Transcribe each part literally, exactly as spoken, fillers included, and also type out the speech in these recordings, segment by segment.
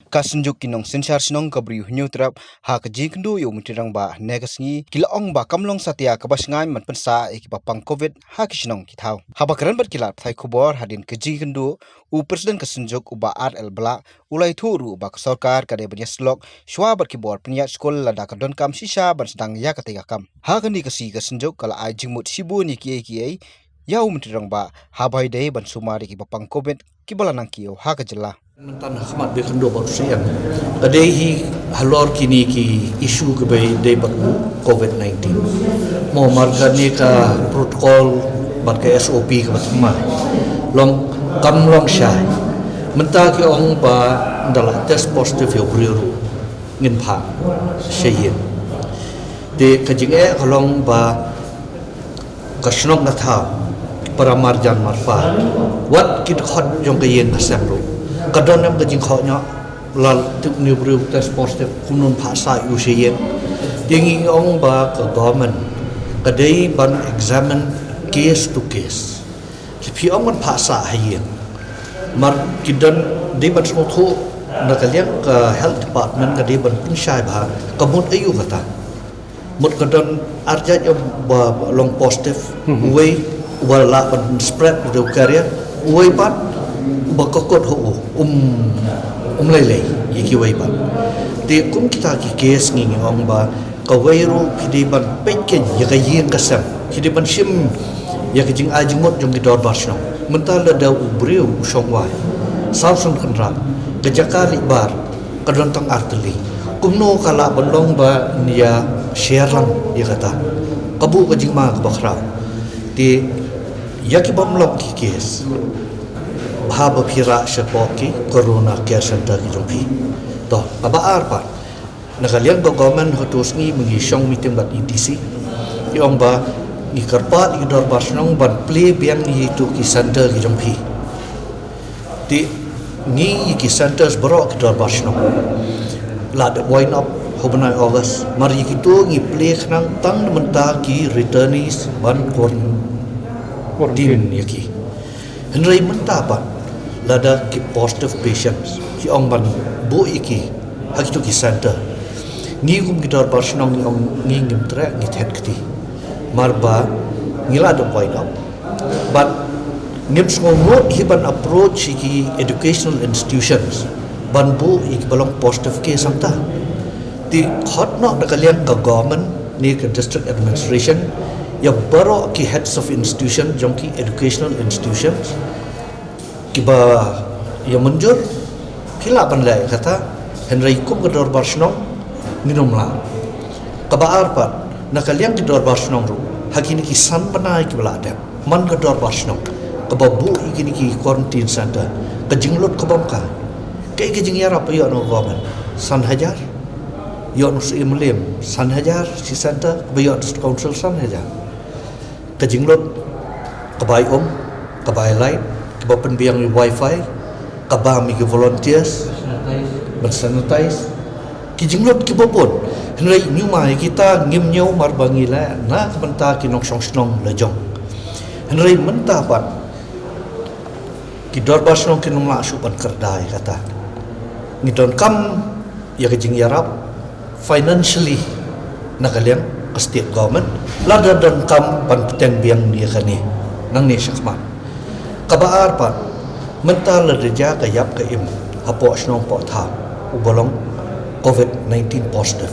Ka Synjuk ki Nongsynshar Shnong ka Bri u Hynñiewtrep ha ka jingkynduh ïa u Myntri Rangbah hynne ka sngi, ki la ong ba kam long satia kaba shngaiñ ban pynsah ïa kiba pang covid ha ki shnong ki thaw. Haba kren bad ki lad pathai khubor hadien ka jingkynduh, u President ka Synjuk u Bah R L Blah u la ïathuh ruh ba ka sorkar ka dei ban ïasyllok shuwa bad ki bor pynïaid skul lada ka donkam shisha ban sdang ïa katei ka kam. Ha kane ka sngi ka Synjuk ka la ai jingmut shibun ïa kiei kiei ïa u Myntri Rangbah haba ïadei ban sumar ïa kiba pang covid kiba la nang kiew ha ka jylla. Mynta ha khmat ba kynduh bad u C M, ka dei hi halor kine ki issue kiba dei bad u covid nineteen. Mo mar kane ka protocol bad ka S O P kaba thymmai long, kam long shai. Mynta ki ong ba ynda la test positive ïa u briew ruh ngin phah sha ïing. Te ka jingeh ka long ba ka shnong ka thaw, para marjan marpa, wat ki dkhot jong ka ïing ka sem ruh, ka don em ka jingkhoh noh? Lada une u briew test positive, kumno phah sah ïa u sha ïing? Te ngi ong ba ka government ka dei ban examine case to case. Te phi ong ban phah sah ha ïing, mar ki don, dei ban sngewthuh na ka liang ka health department ka dei ban pynshai bha ka mut aïu kata. Mut ka don ar jait ïa ba long positive, uwei uba lah ban spread, uba dei u carrier, uwei pat uba ka kot ho u, um, um lei lei ïa kiwei pat. Te kum kita ki case ngi ngi ong ba kawei ruh phi dei ban peit keiñ ïa ka ïing ka sem, phi dei ban shim ïa ka jingai jingmut jong ki dorbar shnong. Mynta lada u briew u shong wai saw san kynrad, ka jaka leit bar ka don tang ar tylli, kumno ka lah ban long ba ïa share lang ïa kata? Ka buh ka jingma kaba khraw. Te ïa ki bym long ki case, bha ba phi rah shapoh ki Corona Care Center ki jong phi. To, kaba ar pat, na ka liang ka government ha tu sngi mynta ngi shong meeting bad E D C, ki ong ba ngi kyrpad ïa ki dorbar shnong ban plie biang ïa itu ki center ki jong phi. Te ngi ïa ki centers baroh ki dorbar shnong la dep wind up ha u bnai August, mar ïa kitu ngi plie khnang tang na mynta ki returnees ban quarantine ïa ki. Hynrei mynta pat lada ki positive patients ki ong ban buh ïa ki ha kitu ki center, ngi kum ki dorbar shnong ngi ong ngi ngim treh, ngi thet kti. Mar ba ngi la dep wind up. Bad ngim sngew mut hi ban approach ïa ki educational institutions ban buh ïa kiba long positive case hangta. Te khot noh da ka liang ka government ne ka district administration ïa baroh ki heads of institution jong ki educational institutions kiba ïa mynjur, phi lah ban leh kata. Hynrei kum ka dorbar shnong ngin ym lah. Kaba ar pat, na ka liang ki dorbar shnong ruh ha kine ki san bnai kiba la dep, man ka dorbar shnong kaba buh ïa kine ki quarantine center, ka jinglut ka bym kai. Kaei ka jingïarap ba ïoh na ka government? San hajar. Ïoh na u Syiem Mylliem san hajar shi center, kaba ïoh district council san hajar. Ka jinglut, ka bai um, ka bai light, kaba pynbiang ïa u wifi, ka bam ïa ki volunteers ban sanitize. Ki jinglut kiba bun. Hynrei ñiuma ïa kita ngim ñiew, mar ba ngi leh na ka bynta ki nongshong shnong la jong. Hynrei mynta pat ki dorbar shnong kin ym lah shuh ban kyrda ïa kata. Ngi donkam ïa ka jingïarap financially na ka liang ka state government, lada donkam ban bteng biang ïa kane nangne shakhmat. Kaba ar pat, mynta lada jia ka ïap ka im hapoh shnong poh thaw uba long covid nineteen positive,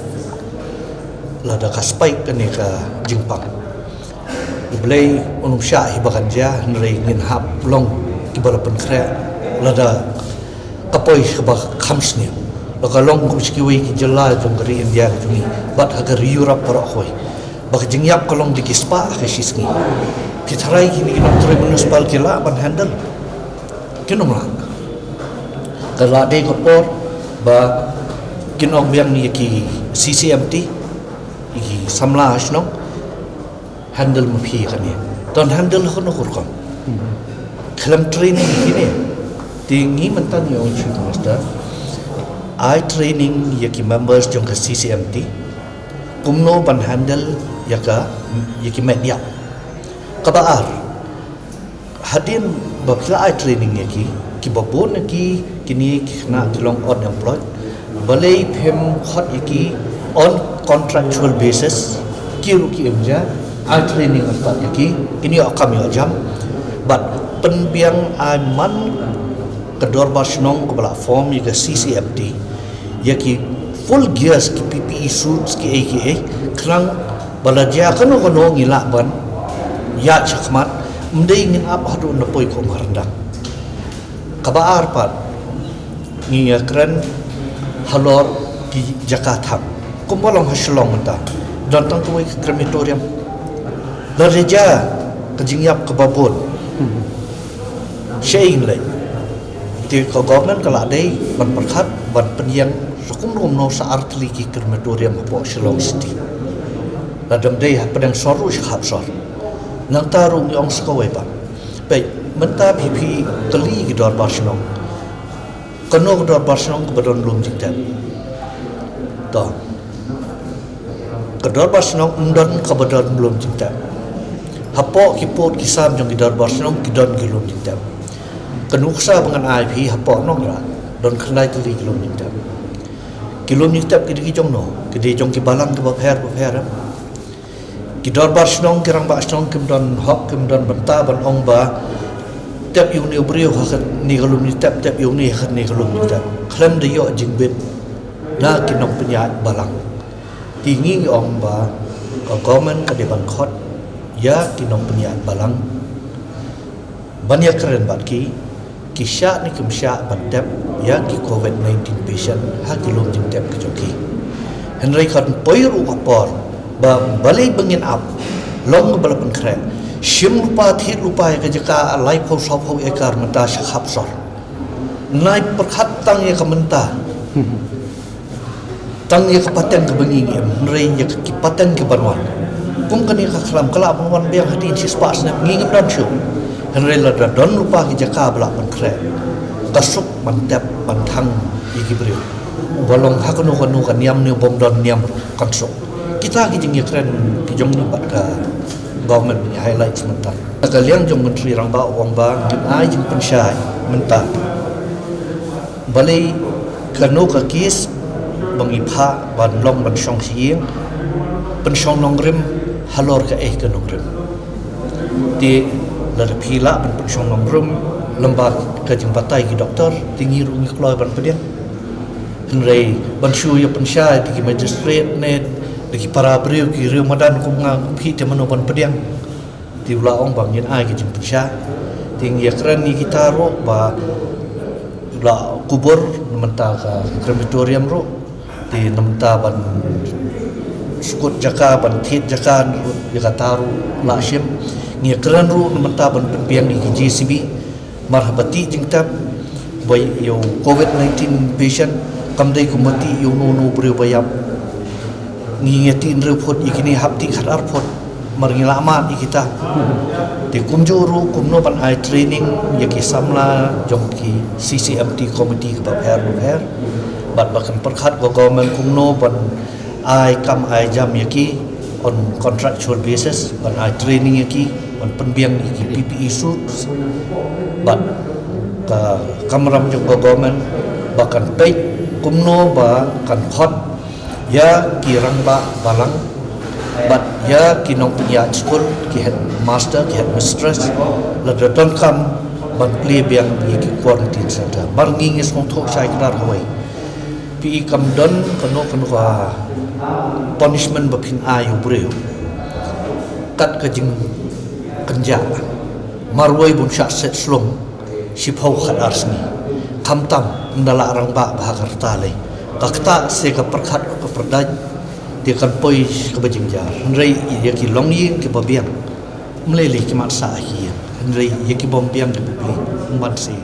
lada ka spike kane ka jingpang, U Blei un ym shah hi ba kan jia, hynrei ngin hap long kiba la pynkhreh lada ka poi kaba kham sniew. La ka long kum shi kiwei ki jylla jong ka ri India ka jong ngi bad ha ka ri Europe baroh kawei, ba ka jingïap ka long da ki spah ha ka shi sngi. Phi tharai kine ki nongtrei municipal ki lah ban handle? Kin ym lah. Ka la dei ka por ba kin ong biang ïa ki C C M T, ïa ki samla ha shnong, handle ma phi kane. Don handle ha kano ka rukom? Khlem training kine. Te ngi mynta ngi ong Chief Minister, ai training ïa ki members jong ka C C M T kumno ban handle ïa ka, ïa ki met ïap. Kaba ar, hadien ba phi la ai training ïa ki, kiba bun ïa ki Kine ki khynnah ki long unemployed. Balei phim khot ïa ki on contractual basis? Ki ruh ki im ja, ai training artat ïa ki. Kine ïoh kam ïoh jam. Bad pynbiang ai man ka dorbar shnong kaba la form ïa ka C C M T, ïa ki full gears, ki P P E suits, ki ei ki ei, khnang ba la jia kano kano ngi lah ban ïaid shakhmat. Ym dei ngin ap haduh na poi kum ha ryndang. Kaba ar pat, ngi ïakren halor ki jaka thang. Kumba long ha Shillong mynta, don tang kawei ka crematorium. Lada jia ka jingïap kaba bun, shaei ngin leit? Te ka government ka la dei ban pyrkhat ban pynïeng sa kumno kumno sa ar tylli ki crematorium hapoh Shillong City. Lada ym dei ha pdeng sor ruh, sha khap sor. Nangta ruh ngi ong sa kawei pat. Peit, mynta phi, phi kylli ki dorbar shnong, kano ka dorbar shnong kaba don lum jingtep? To, ka dorbar shnong ym don kaba don lum jingtep. Hapoh ki pud ki sam jong ki dorbar shnong ki don ki lum jingtep. Ka nuksa ba ngan ai phi, hapoh Nongrah don khyndai tylli ki lum jingtep. Ki lum jingtep ki dei ki jong no? Ki dei jong ki balang kiba pher bapher, em? Ki dorbar shnong, ki rangbah shnong kim don hok, kim don bynta ban ong ba tep ïa une u briew ha kane ka lum jingtep, tep ïa une ha kane ka lum jingtep, khlem da ïoh jingbit na ki nongpynïaid balang. Te ngi ngi ong ba ka government ka dei ban khot ïa ki nongpynïaid balang ban ïakren bad ki, ki shah ne kim shah ban tep ïa ki covid nineteen patient ha ki lum jingtep ki jong ki. Hynrei kan poi ruh ka por ba balei ba ngin ap long ba la pynkhreh. Shim lypa thied lypa ïa ka jaka laiphew sawphew acre mynta sha khap sor. Nai pyrkhat tang ïa ka mynta. Tang ïa ka pateng kaba ngi ngi im, hynrei ïa ki pateng kiban wan. Kum kane ka khlam ka lah ban wan biang hadien shispah snem, ngi ngim don shuh. Hynrei lada don lypa ki jaka ba lah pynkhreh, ka suk ban tep ban thang ïa ki briew. Uba long ha kano kano ka niam ne u bym don niam ruh kan suk. Kita ki jingïakren ki jong ngi bad ka government ngi highlight mynta. Na ka liang jong Myntri Rangbah u ong ba ngin ai jingpynshai mynta. Balei kano ka case ba ngi phah ban long ban shong sha ïing, pynshong nongrim halor kaei ka nongrim? Te lada phi lah ban pynshong nongrim lyngba ka jingbatai ki doktor, te ngi ruh ngi kloi ban pdiang. Hynrei ban shu ïa pynshai da ki magistrate ne da ki para briew, ki riew madan kum nga kum phi, te mano ban pdiang? Te u la ong ba ngin ai ka jingpynshai. Te ngi ïakren ïa kita ruh ba u la kubur na mynta ka crematorium ruh. Te na mynta ban sukut jaka, ban thied jaka ruh, ïa kata ruh la shim. Ngi ïakren ruh na mynta ban pynbiang ïa ki J C B. Mar haba tih jingtep ba ïa u covid nineteen patient, kam dei kumba tih ïa uno uno u briew ba ïap. Ngi, ngi tih hynriew phut, ïa kine hap tih khatar phut. Mar ngi la mad ïa kita. Te kumjuh ruh kumno ban ai training ïa ki samla jong ki C C M T committee kaba pher bapher. Bad ba kan pyrkhat ka government kumno ban ai kam ai jam ïa ki on contractual basis, ban ai training ïa ki, ban pynbiang ïa ki P P E suits. Bad ka kamram jong ka government ba kan peit kumno ba kan khot ïa ki rangbah balang bad ïa ki nongpynïaid skul, ki headmaster, ki headmistress, lada donkam ban plie biang ïa ki quarantine center. Mar ngi ngi sngewthuh shai kdar kawei. Phi i, kam don kano kano ka punishment ba phin ai u briew kat ka jingkynjah. Marwei bun shah set slung shiphew khatar sngi. Khamtam ynda la rangbah bha ka rta lei, ka ktah se ka pyrkhat ka pyrdait, te kan poi kaba jingjar. Hynrei ïa ki longïing kiba biang, ym lei lei ki mat sah ha ki ïing. Hynrei ïa ki bym biang kiba plie, ym ban se.